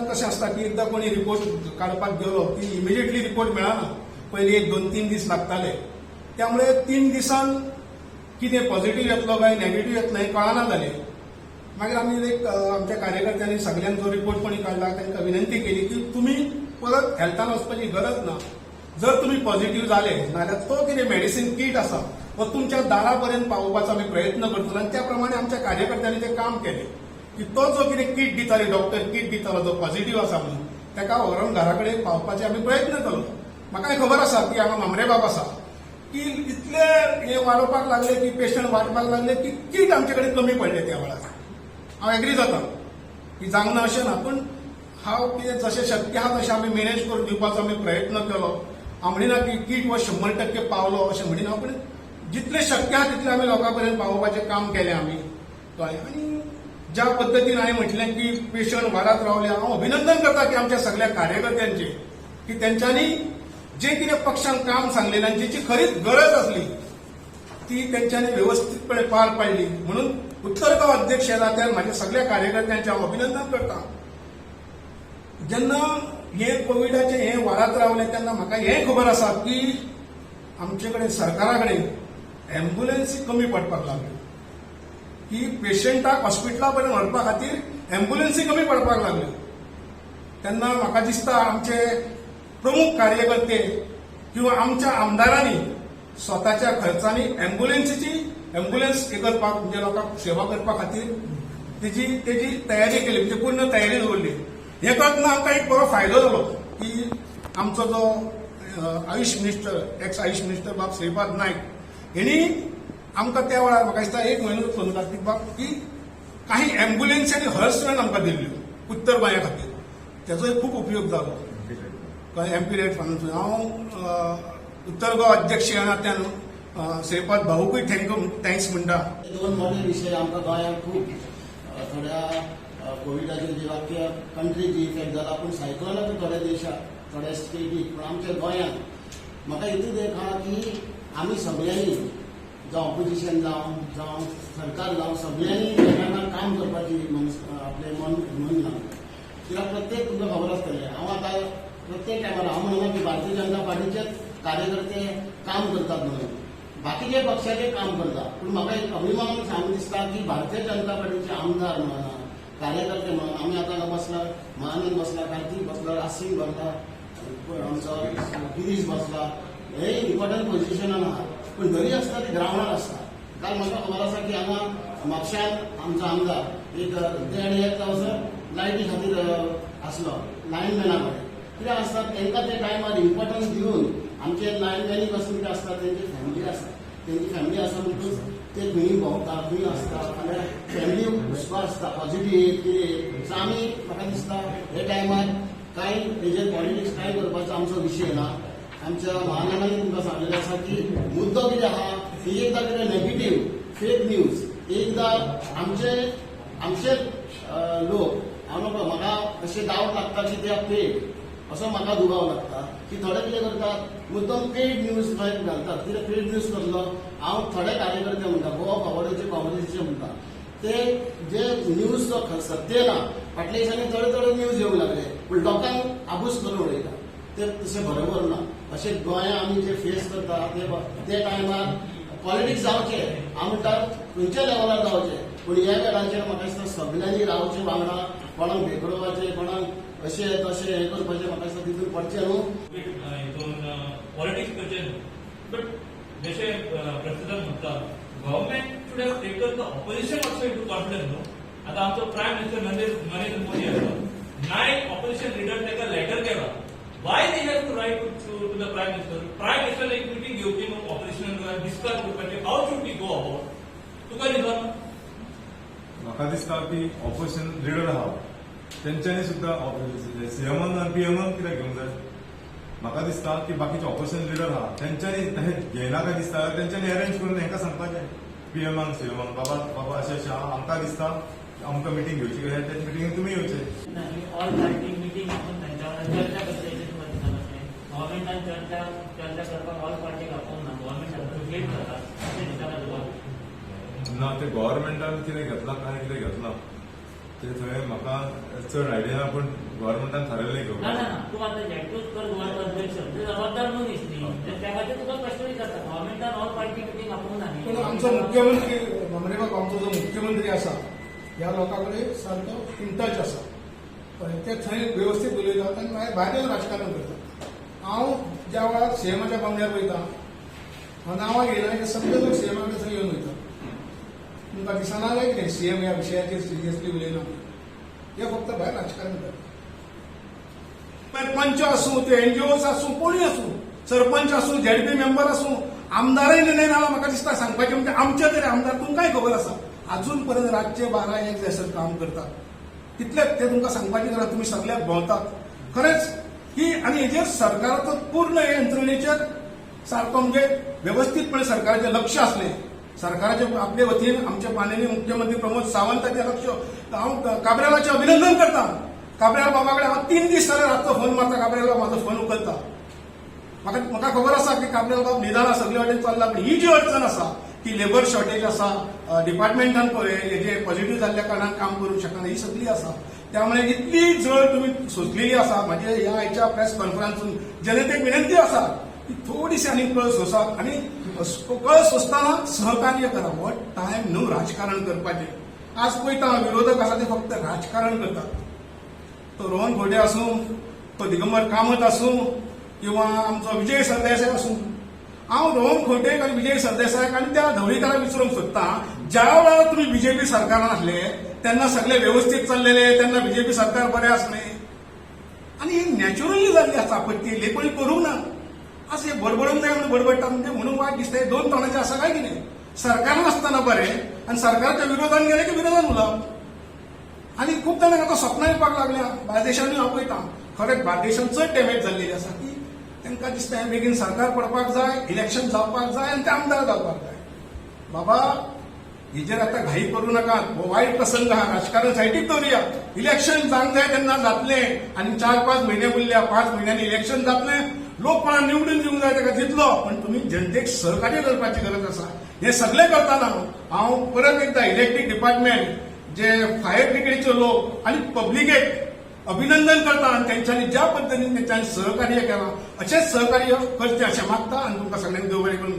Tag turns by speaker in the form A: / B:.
A: कशें आसता की एकदां कोणी रिपोर्ट काडपाक गेलो की इमिजिएटली रिपोर्ट मेळना. पयलीं एक 2-3 दीस लागताले. त्यामुळे 3 दिसान कितें पॉझिटिव्ह येतलो काय नेगेटिव्ह येतलो हें कळना जालें. मागीर आमी एक आमच्या कार्यकर्त्यांनी सगळ्यांक जो रिपोर्ट कोणी काडला तांकां विनंती केली की तुमी परत हेल्थान वचपाची गरज ना. जर तुमी पॉझिटिव्ह जाले नाल्यार तो कितें मेडिसीन किट आसा हो तुमच्या दारा पर्यंत पावोवपाचो आमी प्रयत्न करतलो. आनी त्या प्रमाणे आमच्या कार्यकर्त्यांनी तें काम केलें की तो जो कितें किट दिताले, डॉक्टर किट दितालो, जो पॉझिटिव्ह आसा म्हणून ताका व्हरून घरा कडेन पावपाचे आमी प्रयत्न केलो. म्हाका हें खबर आसा की हांगा मामरेबाब आसा की इतले हे वाडोवपाक लागले की पेशंट वाडपाक लागले की किट आमचे कडेन कमी पडले त्या वेळार. हांव एग्री जाता की जावंक ना अशें ना, पूण हांव कितें जशें शक्य आहा तशें आमी मॅनेज करून दिवपाचो आमी प्रयत्न केलो. हांव म्हणिना की किट हो 100% पावलो अशें म्हणिना, पूण जितलें शक्य आहा तितलें आमी लोकां पर्यंत पावोवपाचें काम केलें आमी. कळ्ळें? आनी ज्या पद्दतीन हांवें म्हटलें की पेशंट वाडत रावले, हांव अभिनंदन करता की आमच्या सगळ्या कार्यकर्त्यांचे की तेंच्यांनी जे कितें पक्षान काम सांगलेलें आनी जेची खरीच गरज आसली ती तेंच्यांनी वेवस्थीतपणे पार पाडली. म्हणून उत्तर गोवा अध्यक्ष ह्या नात्यान म्हाज्या सगळ्या कार्यकर्त्यांचें हांव अभिनंदन करता. जेन्ना हे कोविडाचें हें वाडत रावलें तेन्ना म्हाका हें खबर आसा की आमचे कडेन, सरकारा कडेन एम्ब्युलन्सी कमी पडपाक लागल्यो, की पेशंटाक हॉस्पिटला पर्यंत व्हरपा खातीर एम्ब्युलन्सी कमी पडपाक लागल्यो. तेन्ना म्हाका दिसता आमचे प्रमुख कार्यकर्ते किंवा आमच्या आमदारांनी स्वताच्या खर्चानी एम्ब्युलन्सीची एम्ब्युलन्स हे करपाक, म्हणजे लोकांक सेवा करपा खातीर तेजी तयारी केली, म्हणजे पूर्ण तयारी दवरली. हें करतना आमकां एक बरो फायदो जालो की आमचो जो Ayush minister, x Ayush minister बाब श्रीपाद नायक हेणी आमकां त्या वेळार, म्हाका दिसता एक म्हयनो जातलो कार्तीक बाब, की काही एम्ब्युलन्सी आनी हर्स आमकां दिल्ल्यो उत्तर गोंया खातीर. तेजोय खूब उपयोग जालो. कळ्ळें? MP rate fund. हांव उत्तर गोवा अध्यक्ष ह्या नात्यान श्रीपाद भाऊकूय thanks म्हणटा.
B: दोन मोठे विशय आमकां गोंयांत खूब थोड्या कोविडाचे जे अख्ख्या कंट्रीक इफेक्ट जाला, पूण सायक्लोनाक थोड्या देशाक, थोड्या स्टेटीक, पूण आमच्या गोंयांत म्हाका इतूच एक आहा की आमी सगळ्यांनी, जावं ऑपोजिशन जावं, जावं सरकार जावं, सगळ्यांनी ह्या टायमार काम करपाची आपलें मन मन लागलें. कित्याक प्रत्येक तुमकां खबर आसतलें, हांव आतां प्रत्येक टायमार हांव म्हणना की भारतीय जनता पार्टीचेच कार्यकर्ते काम करतात म्हणून, बाकीचे पक्षाचे काम करता. पूण म्हाका एक अभिमान सांगून दिसता की भारतीय जनता पार्टीचे आमदार म्हणा, कार्यकर्ते म्हणा, आमी आतां बसला, महानंद बसला, कार्तीक बसला, आसीम बसला, आमचो गिरीश बसला, हे इम्पॉर्टंट पोझिशनान आहा, पूण तरी आसतना ते ग्रावंडार आसता. काल म्हाका खबर आसा की हांगा म्हापश्यान आमचो आमदार एक देड एक वसर लायटी खातीर आसलो लायनमॅना कडेन. कितें आसता, तांकां त्या टायमार इम्पॉर्टन्स दिवन आमचे लायनमॅनी पासून कितें आसता, तेंची फॅमिली आसता. तेंची फॅमिली आसा म्हणटूच ते खंय भोंवता, खंय आसता, आनी फॅमिली हुस्को आसता, पॉझिटीव कितें. सो आमी म्हाका दिसता हे टायमार कांय हेजेर पॉलिटिक्स कांय करपाचो आमचो विशय ना. आमच्या महानंदांनी तुमकां सांगलेलें आसा की मुद्दो कितें आहा की एकदां कितें नेगेटीव फेक न्यूज एकदां आमचे आमचे लोक, हांव नको, म्हाका अशें डावट लागता की ते पेड असो म्हाका दुबाव लागता की थोडे कितें करतात, मुद्दम पेड न्यूज थंय घालतात. कितें पेड न्यूज कसलो? हांव थोडे कार्यकर्ते म्हणटा, गोवा फॉरवर्डाचे, काँग्रेसीचे म्हणटा, ते जे न्यूज जो सत्य ना. फाटल्या दिसांनी थोडे थोडे न्यूज येवंक लागले, पूण लोकांक आबूज करून उडयता. ते तशें बरोबर ना. अशें गोंया आमी जे फेस करता ते ते टायमार पॉलिटिक्स जावचे, हांव म्हणटा खंयच्या लेवलार जावचे, पूण ह्या वेळाचेर म्हाका दिसता सगळ्यांनी रावचे वांगडा. कोणाक भेकडोवपाचें, कोणाक अशें तशें हें करपाचें, म्हाका दिसता तितून पडचें न्हू.
C: हितून पॉलिटिक्स करचें न्हू, बट जशें प्रेसिडेंट म्हणटा, government should have taken the opposition also into confidence न्हू. आतां आमचो प्रायम मिनिस्टर नरेंद्र मोदी आसा, नायक ऑपोजिशन लिडर ताका लेटर केला. Why they have to write to the prime minister? Prime minister एक मिटींग घेवची न्हू, ऑपोजिशन डिस्कस करपाचें, how should we go about? तुका दिसना?
D: म्हाका दिसता की ऑपोजिशन लिडर आहा तेंच्यांनी सुद्दां सीएमान आनी पीएमान कित्याक घेवंक जाय? म्हाका दिसता की बाकीचे ऑपोजिशन लिडर आहा तेंच्यांनी तशें घेयना काय दिसता. तेंच्यांनी अरेंज करून हेंकां सांगपाचें, पीएमाक, सीएमाक, बाबा बाबा, अशें अशें आहा, आमकां दिसता आमकां मिटींग घेवची काय, त्या मिटिंगेक तुमी येवचे.
E: आनी ऑल पार्टी मिटींग आपून तांच्या वांगडा चर्चा करची अशें तुका दिसना कशें? गव्हर्मेंटान चर्चा चर्चा करपाक ऑल पार्टीक आपोवंक ना, गव्हर्मेंट लेट जाता अशें दिसना तुका?
D: ना, ते गव्हर्मेंटान कितें घेतलां काय कितें घेतलां ते थंय म्हाका चड आयडिया ना, पूण गव्हर्मेंटान थारयल्लें
E: ना ना
D: घेवपाचें.
E: ना, तूं आतां झेडपीच कर गोवा अध्यक्ष, ते जबाबदार मनीस न्ही, तर त्या खातीर तुका प्रश्न विचारता, गव्हर्मेंटान ऑल पार्टी मिटींग आपोवंक ना
A: पण
E: न्ही.
A: आमचो मुख्यमंत्री भामरेबाब, आमचो जो मुख्यमंत्री आसा ह्या लोकां कडेन सारको इन टच आसा. कळ्ळें? ते थंय वेवस्थीत उलयतात आनी मागीर भायर येवन राजकारण करतात. हांव ज्या वेळार सीएमाच्या बंगल्यार वयता, हांव नांवां घेयना, हे सगळे लोक सीएमा कडेन थंय येवन वयता. तुमकां दिसना काय कितें सीएम ह्या विशयाचेर सिरियसली उलयना? हे फक्त भायर राजकारण करतात. मागीर पंच आसूं, ते एनजीओस आसूं, कोणूय आसूं, सरपंच आसूं, झेडपी मेंबर आसूं, आमदारय निर्णय जाला. म्हाका दिसता सांगपाचें म्हणजे आमचे तरी आमदार तुमकांय खबर आसा, अजून पर्यंत रातचे 12-1 जायसर काम करतात. तितलेच ते तुमकां सांगपाची गरज, तुमी सगल्याक भोंवतात. खरेंच की आनी हेजेर सरकाराचो पूर्ण हे यंत्रणेचेर सारको म्हणजे वेवस्थीतपणे सरकाराचें लक्ष आसलें. सरकाराचे आपले वतीन आमचे माननीय मुख्यमंत्री प्रमोद सावंताचें लक्ष, हांव काब्रालाचें अभिनंदन करता. काब्राल बाबा कडेन हांव 3 दीस जाले रातचो फोन मारता, काब्राल बाब म्हाजो फोन उखलता. म्हाका म्हाका खबर आसा की काब्राल बाब निदान सगळे वाटेन चल्ला, पूण ही जी अडचण आसा की लेबर शॉर्टेज आसा, डिपार्टमेंटान हेजे पॉझिटिव्ह जाल्ल्या कारणान काम करूंक शकना, ही सगळी आसा. त्यामुळे इतली जळ तुमी सोंसलेली आसा. म्हाजे ह्या आयच्या प्रेस कॉन्फरन्सून जनतेक विनंती आसा की थोडीशी आनी कळ सोंसात आनी कळ सोंसतना सहकार्य करा. हो टायम न्हू राजकारण करपाचें. आज पळयता हांव, विरोधक आसा ते फक्त राजकारण करतात. तो रोहन खंवटे आसूं, तो दिगंबर कामत आसूं किंवा आमचो विजय सरदेसाय आसूं. हांव रोहन खंवटेक आनी विजय सरदेसायक आनी त्या ढवळीकाराक विचारूंक सोदता, ज्या वेळार तुमी बीजेपी सरकारान आसले तेन्ना सगळे व्यवस्थीत चल्लेले, तेन्ना बीजेपी सरकार बरें आसलें आनी ही नॅचरली जाल्ली आसा आपत्ती, लेपणी करूंक ना. आज हे बडबडूंक जाय म्हणून बडबडटा, म्हणजे म्हणून वायट दिसता. हे दोन तोंडाचे आसा काय कितें? सरकारान आसतना बरें आनी सरकाराच्या विरोधान गेले की विरोधान उलोवप. आनी खूब जाणांक आतां सपनां येवपाक लागल्या. बार्देशानूय हांव पळयता, खरेंच बार्देशान चड डॅमेज जाल्लेली आसा की तांकां दिसता हें बेगीन सरकार पडपाक जाय, इलेक्शन जावपाक जाय आनी ते आमदार जावपाक जाय. बाबा, हेजेर आतां घाई करूं नाकात. हो वायट प्रसंग आहा, राजकारण सायडीक दवरुया. इलेक्शन जावंक जाय तेन्ना जातलें आनी 4-5 म्हयने उरल्या. 5 म्हयन्यांनी इलेक्शन जातलें. लोक कोणाक निवडून दिवंक जाय ताका दितलो, पण तुमी जनतेक सहकार्य करपाची गरज आसा. हें सगळें करतना हांव परत एकदां इलेक्ट्रीक डिपार्टमेंट, जे फायर ब्रिगेडचे लोक आनी पब्लिकेक अभिनंदन करता आनी तेंच्यांनी ज्या पद्दतीन तेंच्यांनी सहकार्य केलां, अशेंच सहकार्य करचें अशें मागता आनी तुमकां सगळ्यांक देव बरें करूं.